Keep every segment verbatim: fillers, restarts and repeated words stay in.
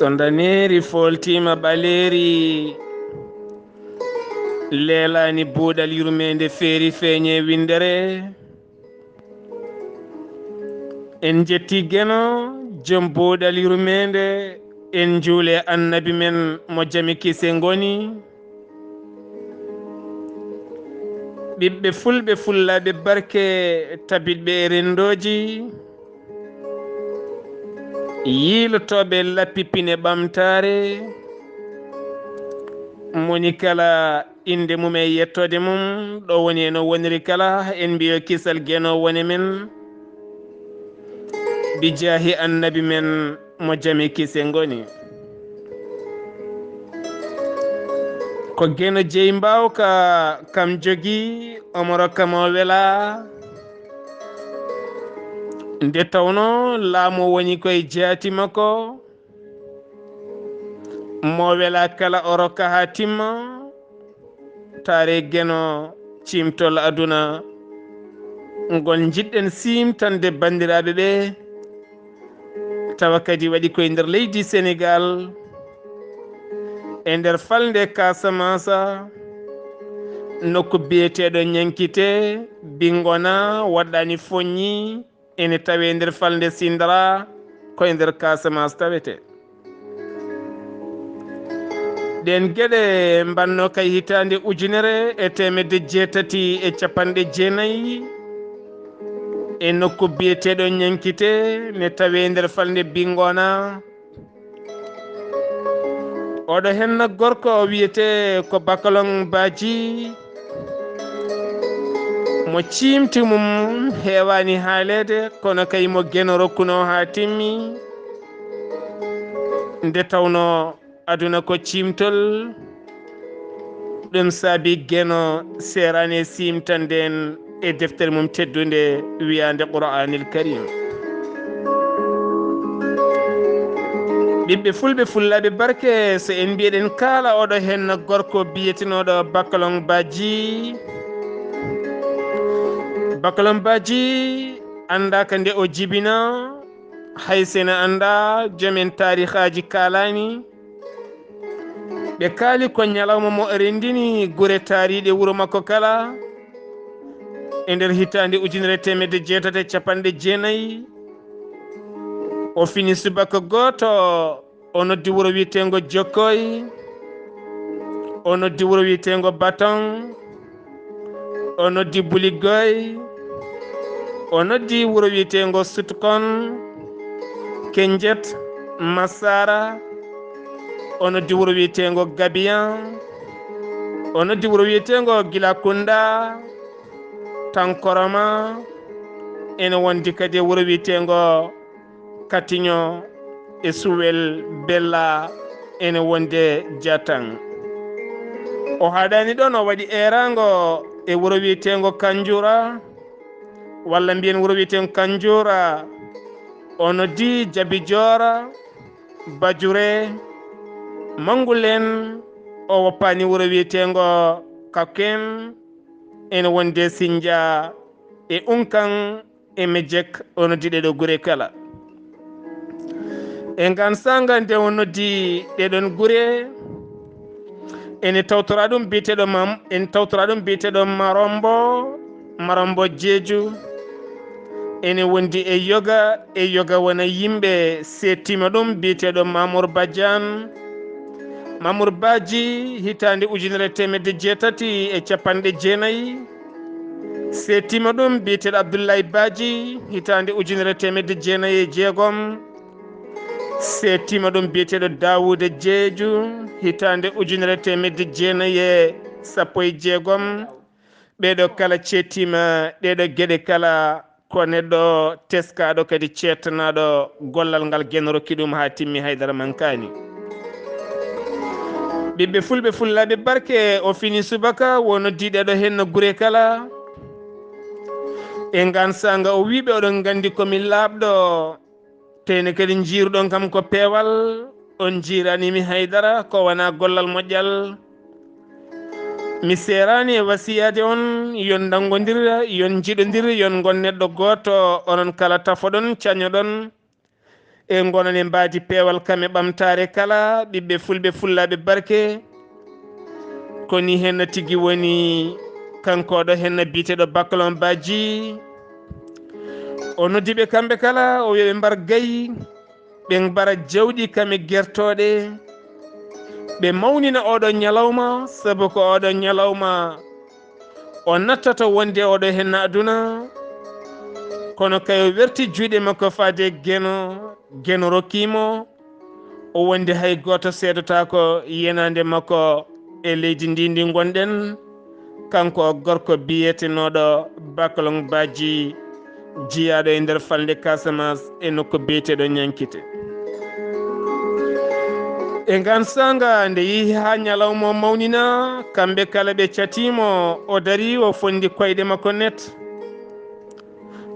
So ndaneeri fooltiima ɓaleeri, leelaani buuɗal yurmeende feeri feeñe winndere. En njetti Geno, jom buuɗal yurmeende, en njuule Annabi men mo jam e kise ngoni. Ɓiɓɓe fulɓe fullaaɓe barke, tabitɓe e renndooji, yiilotooɓe lappi pine ɓamtaare, moni kala innde mum e yettoode mum, ɗo woni e no woniri kala, en mbiyo kisal Geno wone men, bijaahi Annabi men mo jam e kise ngoni. Ko Geno jeyi mbaawka kam jogi, omo rokka mo wela. Nde tawno laamu woni koye jaati makko, mo wela kala o rokka haa timma. Taare Geno, ciimtol aduna ngol njiɗɗen siimtande banndiraaɓe ɓe, tawa kadi waɗi koye nder leydi Senegaal, e nder falnde Kasamasa, nokku biyeteeɗo Ñankite, Bingona, waɗɗaani Foññi, ene tawee nder falnde Sindara, ko e nder Kasamasa tawetee. Ɗeen geɗe mbanno kay hitaande ujunere e teemedde jeetati e capanɗe jeenayi e nokku biyeteeɗo Ñankite, ne tawee nder falnde Bingona. Oɗo henna gorko o wiyetee ko Bakalon Baaji, mo ciimti mum heewaani haaleede, kono kay mo Geno rokkunoo haa timmi. Nde tawnoo aduna ko ciimtol, ɗum saabi Geno seeraani e siimtande en e deftere mum teddunde wiyaande Qur'aanil Karim. Ɓiɓɓe fulɓe fullaaɓe barke, so en mbiyeɗen kala oɗo henna gorko biyetenooɗo Bakalon Baaji. Bakalon Baaji anndaaka nde o jibina, hay so ene annda, joom en taarihaaji kaalaani. Ɓe kaali ko ñalawma mo o renndini gure taariiɗe wuro makko kala e nder hitaande ujunere teemedde jeetati e capanɗe jeenayi. O fini subaka gooto, o noddi wuro wiyeteengo Jokkoy, o noddi wuro wiyeteengo Baton, o noddi Buligoy, o noddi wuro wiyeteengo Sutkon, Kenjet, Masara, o noddi wuro wiyeteengo Gabiyan, o noddi wuro wiyeteengo Gilakunda, Tankoroma, ene wondi kadi e wuro wiyeteengo Katiño e Suwel Bella, ene wonde Jatan. O haɗani ɗon, o waɗi erango e wuro wiyeteengo Kanjura, walla mbiyen wuro wiyeteengo Kanjura, o noddi Jabi Joora, Bajure, Mangulen, o woppani wuro wiyeteengo Kaken, ene wonde Sinja e Unkan, e Mejek, o noddi ɗeɗo gure kala. E ngan sanga nde o noddi ɗeɗon gure, ene tawtora ɗum biyeteɗo mam-, ene tawtora ɗum biyeteɗo Marombo, Marombo Jeeju, ene wondi e yoga, e yoga wona yimɓe seetima ɗum biyeteɗo Mamour Badiane, Mamour Badji, hitaande ujunere teemedde jeetati e capanɗe jeenayi. Seetima ɗum biyeteeɗo Abdoulaye Badji, hitaande ujunere teemedde jeenayi e jeegom. Seetima ɗum biyeteeɗo Daouda Diédhiou, hitaande ujunere teemedde jeenayi e sappo e jeegom. Ɓeeɗo kala ceetima ɗeeɗo geɗe kala, ko neɗɗo teskaaɗo kadi ceettanaaɗo gollal ngal Geno rokki ɗum haa timmi, haydara mankaani. Ɓiɓɓe fulɓe fullaaɓe barke, o fini subaka, wo noddi ɗeeɗo heen no gure kala. E ngaan saanga o wii ɓe, oɗon nganndi ko mi laaɓɗo, teyne kadi njiiruɗon kam ko peewal, on njiiraani mi haydara, ko wonaa gollal moƴƴal. Mi seeraani e wasiyaade on, yon ndanngondir, yon njiɗondir, yon ngon neɗɗo gooto, onon kala tafoɗon, cañoɗon. E ngonon e mbaadi peewal kam e ɓamtaare kala, ɓiɓɓe fulɓe, fullaaɓe barke. Ko ni henna tigi woni, kanko ɗo henna biyeteeɗo Bakalon Baaji. O noddi ɓe kamɓe kala, o wiya ɓe mbar gayi, ɓe mbara jawɗi kam e gertooɗe. Ɓe mawnina oɗo ñalawma, sabu ko oɗo ñalawma o nattata wonde oɗo henna aduna. Kono kay o werti juuɗe makko faade geno, geno rokkimo. O wondi hay gooto seedotaako yenaande makko e leydi ndi ndi ngonɗen. Kanko o gorko biyetenooɗo Bakalon Baaji, jiyaaɗo e nder falnde Casamance e nokku biyeteeɗo Ñankite. E ngaan saanga nde yehi haa ñalawma o mawnina, kamɓe kala ɓe catiimo, o dari o fondi koyɗe makko net.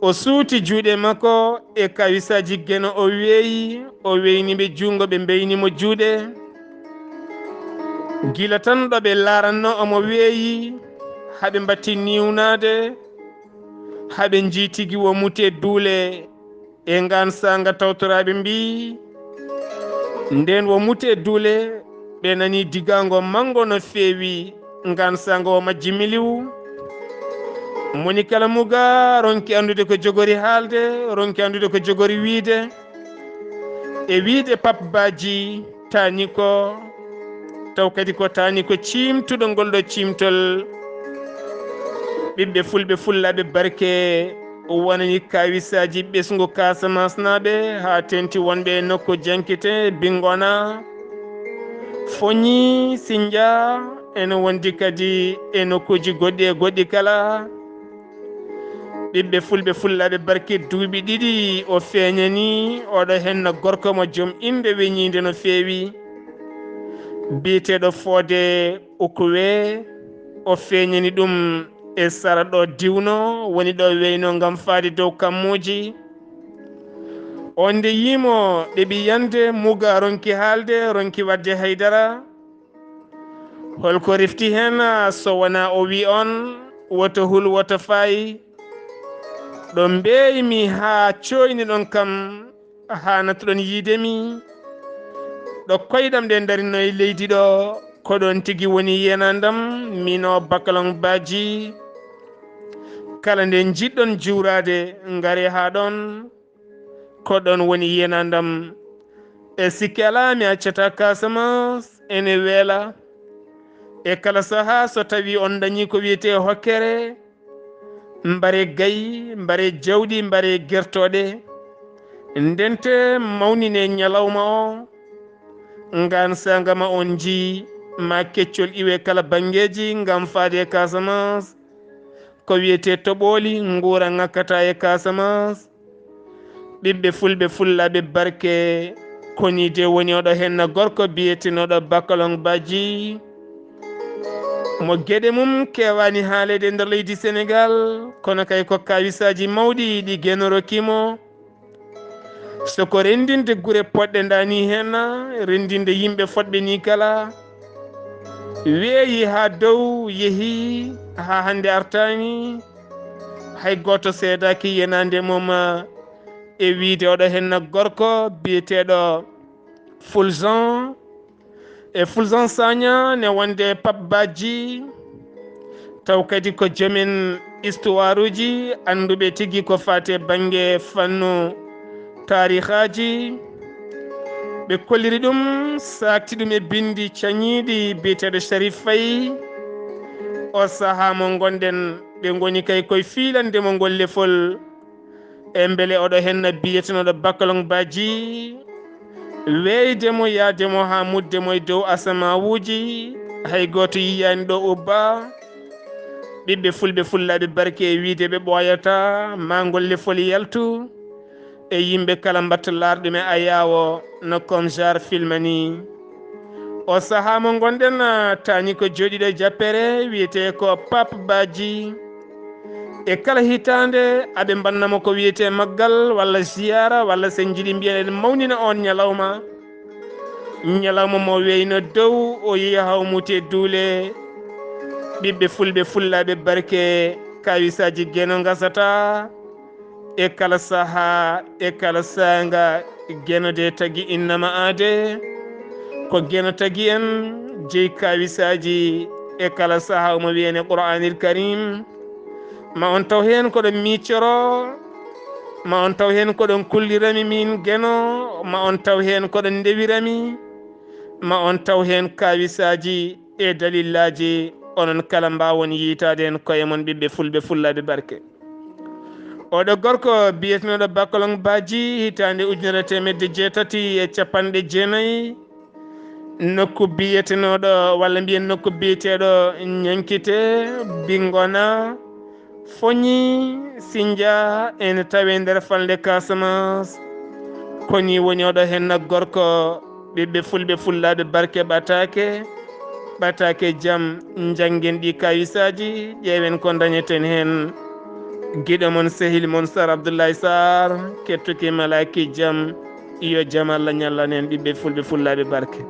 O suuti juuɗe makko e kawisaaji geno, o weeyi, o weyni ɓe juungo, ɓe mbeyni mo juuɗe. Gila tan ɗo ɓe laaranno omo weeyi, haa ɓe mbatti niwnaade, haa ɓe njii tigi wo mute duule. E ngaan saanga tawtoraaɓe mbii, ndeen wo mute duule, ɓe nani digaango manngo no feewi. Ngaan saanga o majji miliw. Moni kala muga ronki anndude ko jogori haalde, ronki anndude ko jogori wiide. E wiide Pap Baaji taani ko, taw kadi ko taani ko ciimtuɗo ngol ɗo ciimtol. Ɓiɓɓe fulɓe, fullaaɓe barke, wonani kawisaaji ɓesngu Casamance naaɓe, haa teŋti wonɓe e nokku Jankite, Bingona, Foñi, Sinja, ene wondi kadi e nokkuuji goɗɗi e goɗɗi kala. Ɓiɓɓe fulɓe, fullaaɓe barke, duuɓi ɗiɗi o feeñani, oɗo henna gorko mo joom innde weñiinde no feewi, biyeteeɗo Foode Ukuwe. O feeñani ɗum e sara ɗo diwno, woni ɗo weyno ngam faade dow kammuuji. On nde yiimo, ɗeɓi yande, muga ronki haalde, ronki waɗde haydara. Holko refti heen, so wonaa o wi on, woto hul, woto faay. Ɗo mbeeymi haa cooyniɗon kam, haa nattuɗon yiide mi. Ɗo koyɗam ɗe ndarinno e leydi ɗo, ko ɗon tigi woni yenandam, mino Bakalon Baaji. Kala nde njiɗɗon juuraade, ngare haa ɗon. Ko ɗon woni yenandam. E sikke alaa mi accata Casamance ene weela. E kala sahaa so tawi on dañi ko wiyetee hokkere, mbare gayi, mbare jawɗi, mbare gertooɗe. Ndente mawnine ñalawma o. Ngaan saanga ma on njii ma keccol iwe kala banngeeji ngam faade e Casamance. Ko wiyetee toɓooli nguura ŋakkata e Casamance. Ɓiɓɓe fulɓe, fullaaɓe barke, koni de woni oɗo henna gorko biyetenooɗo Bakalon Baaji. Mo geɗe mum keewaani haaleede nder leydi Senegaal, kono kay ko kawisaaji mawɗi ɗi genoro kimo. So ko renndinde gure poɗɗe ndaa nii heen, renndinde yimɓe fotɓe nii kala. Weeyi haa dow, yehi haa hannde artaani. Hay gooto seedaaki yenaande mum e wiyde oɗo henna gorko biyeteeɗo Fulgence. E Fulgence Sagna ne wonde Pap Baaji, taw kadi ko joomen istuwaaruuji annduɓe tigi ko faati e bannge fannu taarihaaji. Ɓe kolliri ɗum, saakti ɗum e binndi cañiiɗi biyeteeɗo Sharif Faye. O sahaa mo ngonɗen, ɓe ngoni kay koye fiilande mo ngol lefol. E mbele oɗo henna biyetenooɗo Bakalon Baaji, weeyde mo, yahde mo haa mudde mo e dow asamawuuji, hay gooto yiyaani ɗo ubba. Ɓiɓɓe fulɓe, fullaaɓe barke e wiyde ɓe ɓooyataa, maa ngol lefol yaltu. E yimɓe kala mbatta laarɗum e ayaawo no Komjar filmani. O sahaa mo ngonɗen, ah, taani ko jooɗiiɗo e jappere, wiyetee ko Pap Baaji. E kala hitaande, aɓe mbanna mo ko wiyetee maggal walla ziyaara, walla sen njiɗi mbiyen en mawnina on ñalawma. Ñalawma mo weyno dow, o yehi hawmute duule. Ɓiɓɓe fulɓe, fullaaɓe barke, kawisaaji geno ngasata. E kala saha, e kala sanga, Geno de tagi innama ade. Ko Geno tagi en jeyi kawisaaji e kala saha, omo wiyani Qur'anil Karim. Ma on taw heen koɗon miccoro, ma on taw heen koɗon kullirami min Geno, ma on taw heen koɗon ndewirami, ma on taw heen kawisaaji e dalillaaji, onon kala mbaawon yiitaade heen koye mon, ɓiɓɓe fulɓe fullaaɓe barke. Oɗo gorko biyetenooɗo Bakolong Baji, hitaande ujunere teemedde jeetati e capanɗe jeenayi, nokku biyetenooɗo, walla mbiyen nokku biyeteeɗo Ñankite, Bingona, Foñi, Sinja, ene tawe nder falnde Casamance. Ko ni woni oɗo henna gorko, ɓiɓɓe fulɓe fullaaɓe barke ɓataake, ɓataake jam, njanngen ɗi kawisaaji, ƴeewen ko dañeten heen. Giɗo mon, sehil mon, Sar Abdoulaye Sarr, kettuki malaaki jam, yo jam Allah ñallan en, ɓiɓɓe fulɓe fullaaɓe barke.